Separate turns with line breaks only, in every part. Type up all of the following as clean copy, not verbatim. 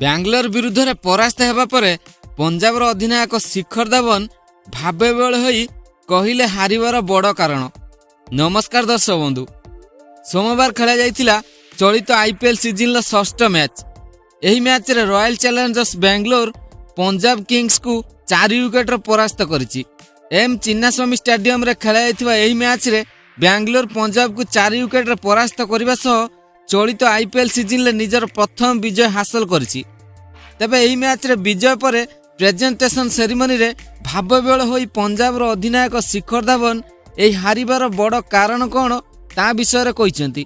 ବାଙ୍ଗାଲୋର ବିରୁଦ୍ଧରେ ପରାସ୍ତ ହେବା ପରେ ପଞ୍ଜାବର ଅଧିନାୟକ ଶିଖର ଧାୱନ ଭାବବିହ୍ୱଳ ହୋଇ କହିଲେ ହାରିବାର ବଡ଼ କାରଣ। ନମସ୍କାର ଦର୍ଶକ ବନ୍ଧୁ। ସୋମବାର ଖେଳାଯାଇଥିଲା ଚଳିତ ଆଇପିଏଲ୍ ସିଜିନ୍ର ଷଷ୍ଠ ମ୍ୟାଚ୍। ଏହି ମ୍ୟାଚ୍ରେ ରୟାଲ ଚ୍ୟାଲେଞ୍ଜର୍ସ ବାଙ୍ଗାଲୋର ପଞ୍ଜାବ କିଙ୍ଗସକୁ 4 ୱିକେଟରେ ପରାସ୍ତ କରିଛି। ଏମ୍ ଚିନ୍ନାସ୍ୱାମୀ ଷ୍ଟାଡିୟମରେ ଖେଳାଯାଇଥିବା ଏହି ମ୍ୟାଚ୍ରେ ବାଙ୍ଗାଲୋର ପଞ୍ଜାବକୁ 4 ୱିକେଟରେ ପରାସ୍ତ କରିବା ସହ ଚଳିତ ଆଇପିଏଲ୍ ସିଜିନ୍ରେ ନିଜର ପ୍ରଥମ ବିଜୟ ହାସଲ କରିଛି। ତେବେ ଏହି ମ୍ୟାଚ୍ରେ ବିଜୟ ପରେ ପ୍ରେଜେଣ୍ଟେସନ୍ ସେରିମନିରେ ଭାବବିହ୍ୱଳ ହୋଇ ପଞ୍ଜାବର ଅଧିନାୟକ ଶିଖର ଧାୱନ ଏହି ହାରିବାର ବଡ଼ କାରଣ କ'ଣ, ତା ବିଷୟରେ କହିଛନ୍ତି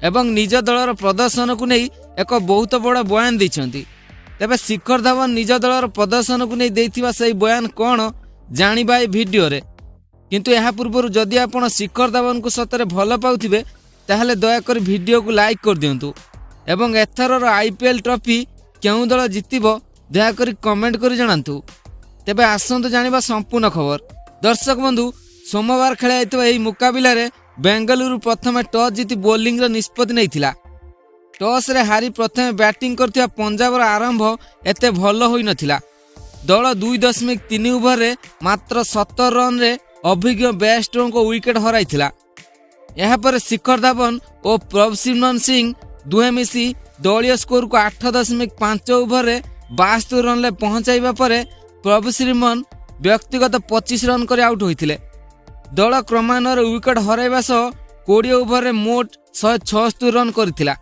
ଏବଂ ନିଜ ଦଳର ପ୍ରଦର୍ଶନକୁ ନେଇ ଏକ ବହୁତ ବଡ଼ ବୟାନ ଦେଇଛନ୍ତି। ତେବେ ଶିଖର ଧାୱନ ନିଜ ଦଳର ପ୍ରଦର୍ଶନକୁ ନେଇ ଦେଇଥିବା ସେହି ବୟାନ କ'ଣ, ଜାଣିବା ଏହି ଭିଡ଼ିଓରେ। କିନ୍ତୁ ଏହା ପୂର୍ବରୁ ଯଦି ଆପଣ ଶିଖର ଧାୱନକୁ ସତରେ ଭଲ ପାଉଥିବେ, ତାହେଲେ ଦୟାକରି ଭିଡ଼ିଓକୁ ଲାଇକ୍ କରିଦିଅନ୍ତୁ ଏବଂ ଏଥରର ଆଇପିଏଲ୍ ଟ୍ରଫି କେଉଁ ଦଳ ଜିତିବ, ଦୟାକରି କମେଣ୍ଟ କରି ଜଣାନ୍ତୁ। ତେବେ ଆସନ୍ତୁ ଜାଣିବା ସମ୍ପୂର୍ଣ୍ଣ ଖବର। ଦର୍ଶକ ବନ୍ଧୁ, ସୋମବାର ଖେଳାଯାଇଥିବା ଏହି ମୁକାବିଲାରେ ବେଙ୍ଗାଲୁରୁ ପ୍ରଥମେ ଟସ୍ ଜିତି ବୋଲିଂର ନିଷ୍ପତ୍ତି ନେଇଥିଲା। ଟସ୍ରେ ହାରି ପ୍ରଥମେ ବ୍ୟାଟିଂ କରିଥିବା ପଞ୍ଜାବର ଆରମ୍ଭ ଏତେ ଭଲ ହୋଇନଥିଲା। ଦଳ 2.3 ଓଭରରେ ମାତ୍ର 17 ରନ୍ରେ ଅଭିଜ୍ଞ ବେୟାରଷ୍ଟୋଙ୍କ ୱିକେଟ୍ ହରାଇଥିଲା। ଏହାପରେ ଶିଖର ଧାୱନ ଓ ପ୍ରଭସିମରନ ସିଂ ଦୁହେଁ ମିଶି ଦଳୀୟ ସ୍କୋରକୁ 8.5 ଓଭରରେ 72 ରନ୍ରେ ପହଞ୍ଚାଇବା ପରେ ପ୍ରଭସିମରନ ବ୍ୟକ୍ତିଗତ 25 ରନ୍ କରି ଆଉଟ୍ ହୋଇଥିଲେ। ଦଳ କ୍ରମାନ୍ୱୟରେ ୱିକେଟ୍ ହରାଇବା ସହ 20 ଓଭରରେ ମୋଟ 176 ରନ୍ କରିଥିଲା।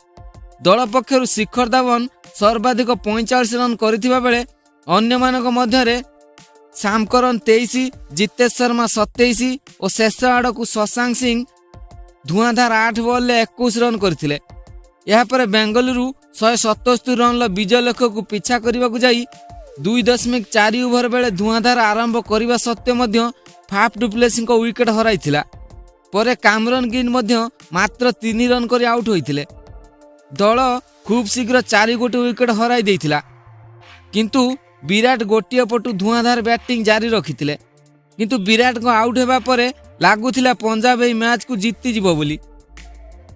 ଦଳ ପକ୍ଷରୁ ଶିଖର ଧାୱନ ସର୍ବାଧିକ 45 ରନ୍ କରିଥିବା ବେଳେ ଅନ୍ୟମାନଙ୍କ ମଧ୍ୟରେ ସାମ କରନ 23, ଜିତେଶ ଶର୍ମା 27 ଓ ଶେଷ ଆଡ଼କୁ ଶଶାଙ୍କ ସିଂ ଧୂଆଁଧାର 8 ବଲ୍ରେ 21 ରନ୍ କରିଥିଲେ। ଏହାପରେ ବେଙ୍ଗାଲୁରୁ 177 ରନ୍ର ବିଜୟ ଲକ୍ଷ୍ୟକୁ ପିଛା କରିବାକୁ ଯାଇ 2.4 ଓଭର ବେଳେ ଧୂଆଁଧାର ଆରମ୍ଭ କରିବା ସତ୍ତ୍ୱେ ମଧ୍ୟ ଫାଫ୍ ଡୁପ୍ଲେସିଙ୍କ ୱିକେଟ୍ ହରାଇଥିଲା। ପରେ କାମରନ୍ ଗ୍ରୀନ୍ ମଧ୍ୟ ମାତ୍ର 3 ରନ୍ କରି ଆଉଟ୍ ହୋଇଥିଲେ। ଦଳ ଖୁବ୍ ଶୀଘ୍ର ଚାରି ଗୋଟି ୱିକେଟ୍ ହରାଇ ଦେଇଥିଲା। କିନ୍ତୁ ବିରାଟ ଗୋଟିଏ ପଟୁ ଧୂଆଁଧାର ବ୍ୟାଟିଂ ଜାରି ରଖିଥିଲେ। କିନ୍ତୁ ବିରାଟଙ୍କ ଆଉଟ୍ ହେବା ପରେ ଲାଗୁଥିଲା ପଞ୍ଜାବ ଏହି ମ୍ୟାଚ୍କୁ ଜିତିଯିବ ବୋଲି।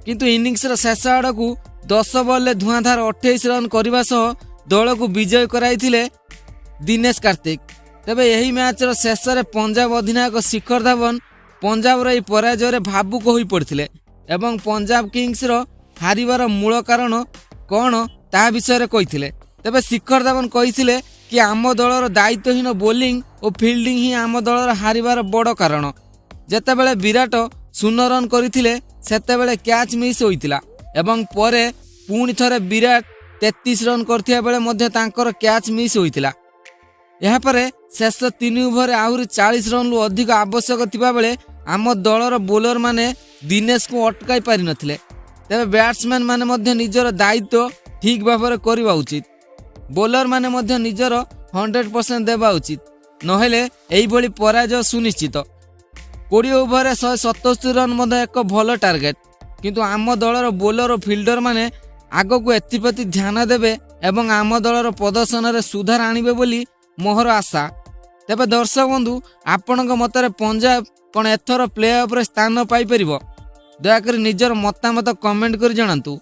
କିନ୍ତୁ ଇନିଂସର ଶେଷ ଆଡ଼କୁ 10 ବଲ୍ରେ ଧୂଆଁଧାର 28 ରନ୍ କରିବା ସହ ଦଳକୁ ବିଜୟ କରାଇଥିଲେ ଦିନେଶ କାର୍ତ୍ତିକ। ତେବେ ଏହି ମ୍ୟାଚ୍ର ଶେଷରେ ପଞ୍ଜାବ ଅଧିନାୟକ ଶିଖର ଧାୱନ ପଞ୍ଜାବର ଏହି ପରାଜୟରେ ଭାବୁକ ହୋଇପଡ଼ିଥିଲେ ଏବଂ ପଞ୍ଜାବ କିଙ୍ଗସର ହାରିବାର ମୂଳ କାରଣ କ'ଣ, ତାହା ବିଷୟରେ କହିଥିଲେ। ତେବେ ଶିଖର ଧାୱନ କହିଥିଲେ କି, ଆମ ଦଳର ଦାୟିତ୍ୱହୀନ ବୋଲିଂ ଓ ଫିଲ୍ଡିଂ ହିଁ ଆମ ଦଳର ହାରିବାର ବଡ଼ କାରଣ। ଯେତେବେଳେ ବିରାଟ 0 ରନ୍ କରିଥିଲେ, ସେତେବେଳେ କ୍ୟାଚ୍ ମିସ୍ ହୋଇଥିଲା ଏବଂ ପରେ ପୁଣି ଥରେ ବିରାଟ 33 ରନ୍ କରିଥିବା ବେଳେ ମଧ୍ୟ ତାଙ୍କର କ୍ୟାଚ୍ ମିସ୍ ହୋଇଥିଲା। ଏହାପରେ ଶେଷ 3 ଓଭରରେ ଆହୁରି 40 ରନ୍ରୁ ଅଧିକ ଆବଶ୍ୟକ ଥିବାବେଳେ ଆମ ଦଳର ବୋଲରମାନେ ଦିନେଶଙ୍କୁ ଅଟକାଇ ପାରିନଥିଲେ। ତେବେ ବ୍ୟାଟ୍ସମ୍ୟାନ୍ ମାନେ ମଧ୍ୟ ନିଜର ଦାୟିତ୍ୱ ଠିକ୍ ଭାବରେ କରିବା ଉଚିତ। ବୋଲରମାନେ ମଧ୍ୟ ନିଜର 100% ଦେବା ଉଚିତ, ନହେଲେ ଏହିଭଳି ପରାଜୟ ସୁନିଶ୍ଚିତ। 20 ଓଭରରେ 177 ରନ୍ ମଧ୍ୟ ଏକ ଭଲ ଟାର୍ଗେଟ୍। କିନ୍ତୁ ଆମ ଦଳର ବୋଲର ଓ ଫିଲ୍ଡରମାନେ ଆଗକୁ ଏଥିପ୍ରତି ଧ୍ୟାନ ଦେବେ ଏବଂ ଆମ ଦଳର ପ୍ରଦର୍ଶନରେ ସୁଧାର ଆଣିବେ ବୋଲି ମୋହର ଆଶା। ତେବେ ଦର୍ଶକ ବନ୍ଧୁ, ଆପଣଙ୍କ ମତରେ ପଞ୍ଜାବ କ'ଣ ଏଥର ପ୍ଲେ ଅଫ୍ରେ ସ୍ଥାନ ପାଇପାରିବ? ଦୟାକରି ନିଜର ମତାମତ କମେଣ୍ଟ କରି ଜଣାନ୍ତୁ।